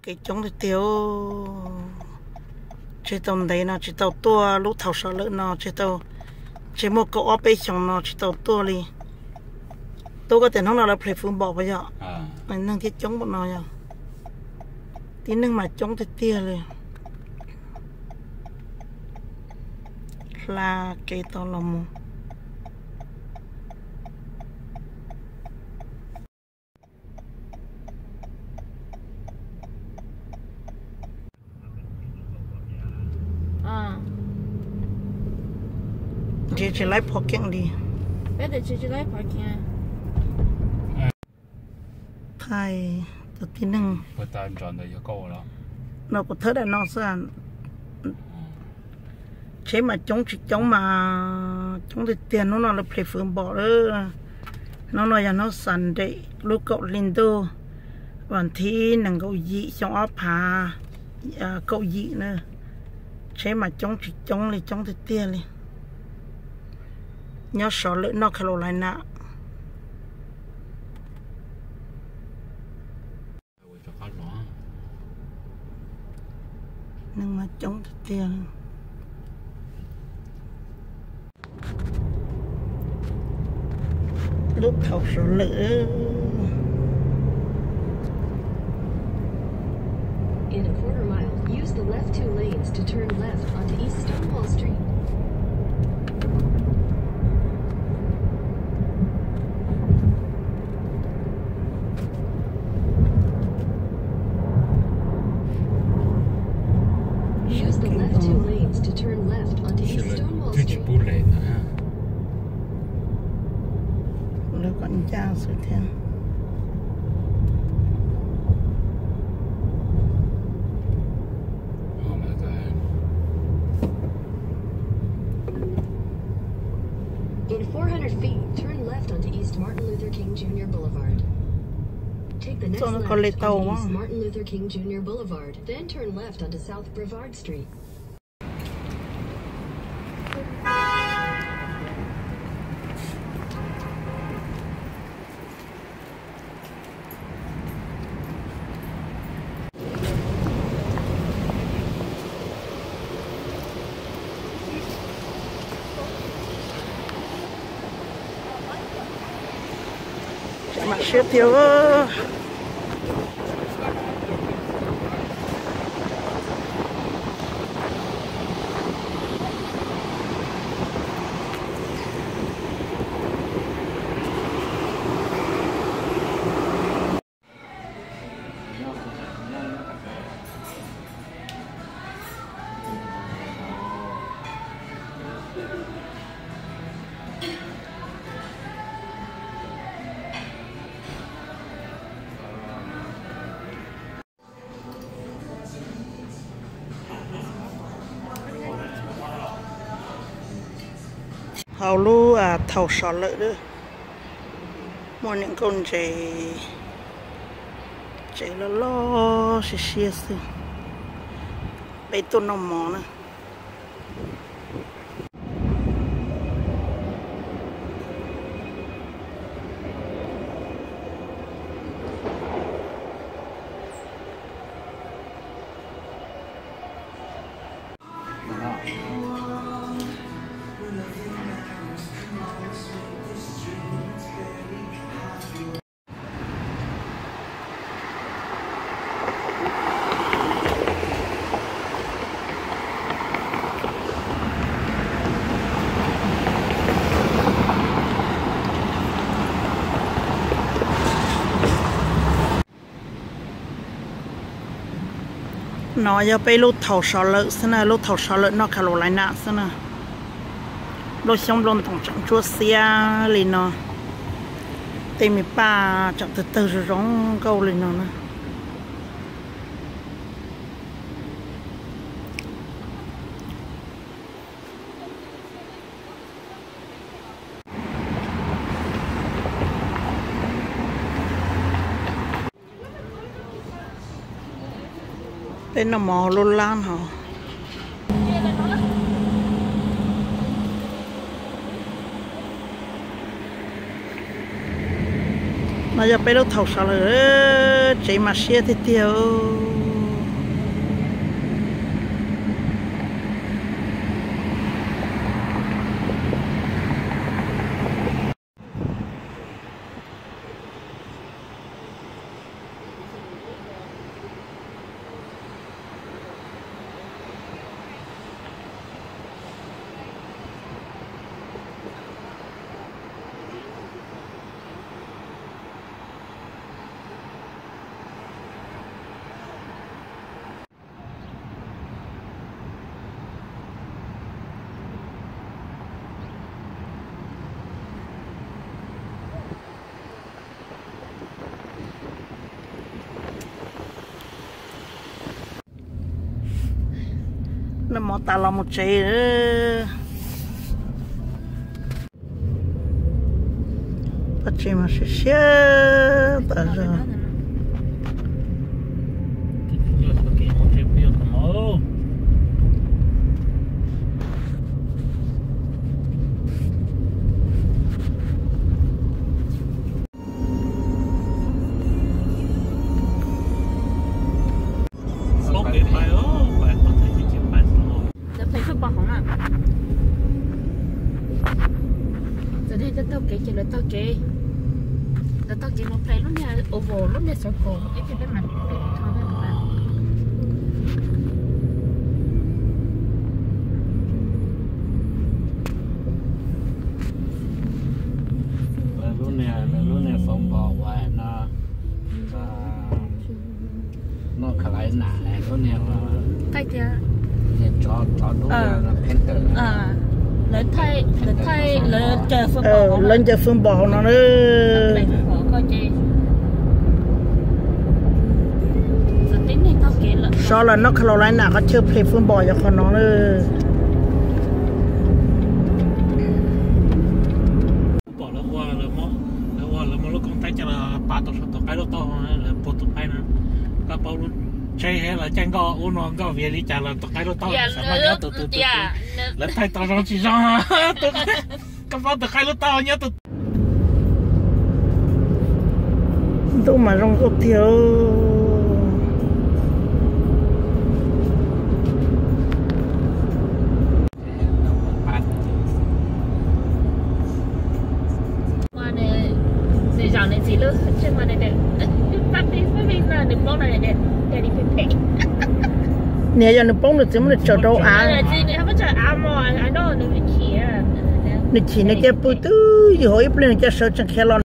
Kev coob tiag tiag. Tseg tau ntev no tsis tau tuaj, lub thaum sov lawm no tseg tau, tseg muaj kaum ob peb xyoos no tsis tau tuaj li. Tub, koj tias hnub no lawv play football puas yog? Neeg thiaj coob npaum no yog. Tib neeg mas coob tiag tiag li. Hla kev tau los mus. Ntshe tsis laib pov keem li. Thaij cov tib neeg no kuv thawb daim no xwb. Tsheb mas coob tsis coob mas coob tiag tiag. Hnub no lawv play football lawm. Hnub no yog hnub Sunday lub kaum hli ntuj, vas thib nees nkaum yim xyoo ob phav kaum yim na. Tsheb mas coob tsis coob li, coob tiag tiag li. Nyob sov lawm North Carolina. Neeg mas coob tiag tiag. Lub thaum sov lawm. In a quarter mile, use the left two lanes to turn left onto East Stonewall Street. Use the left two lanes to turn left onto East Stonewall Street. Lawv kom ncaj xwb thiab. In four hundred feet, turn left onto East Martin Luther King Junior Boulevard. Take the next left onto East Martin Luther King Junior Boulevard, then turn left onto South Brevard Street. Tseem mam siab tiag. Hauv lub thaum sov lawm, muaj niam nkauj ntses, tsev loj loj siab siab xwb. Peb tuaj noj mov na. No yog peb lub thaum sov lawm xwb na, lub thaum sov lawm North Carolina xwb na. Nplooj xyoob nplooj ntoos tseem ntsuab xiab li no, tej me paj tseem tawg tawg zoo zoo nkauj li no na. Peb noj mov hauv lub lab hov. No yog peb lub thaum sov lawm, tsev mas siab tiag tiag. Noj mov tas los mus tsev. Paj tsev mas siab siab tas zog. Lawv play football hauv na. Txawm nej taug kev ces lawv taug kev, lawv taug kev mus play lub niag oval, lub niag circle ib pliag peb mam play tho peb mam. Lub niag, lub niag football uas no, North Carolina lub niag, niag tsov, tsov dub, Panther. Lawv thaij, lawv thaij, lawv caw football, lawv caw football hauv no na. Charlotte, North Carolina qhov chaw play football yog qhov no na. Pom lawv ua, lawv ua lawv muab lub koob taib coj los pav tau saum tus qaib lub taub, lawv puag tus qaib na. Koj paub lub tsheb lawv caij nkoj ub no nkoj vias li cas los tus qaib lub taub, lawv thaij tau zoo tsis zoo. Koj paub tus qaib lub taub nyob tus. Ntuj mas zoo nkauj tiag. Nws zaum nws txiv lub tsev mas nws, nws pab nws pab nws pab nws poob no, daddy pay pay. Niam yog nws poob nws txiv muab nws tsaws rau av. Nws chim nws cia pw twb ywg hauv ib pliag nws cia sawv tsees khiav los.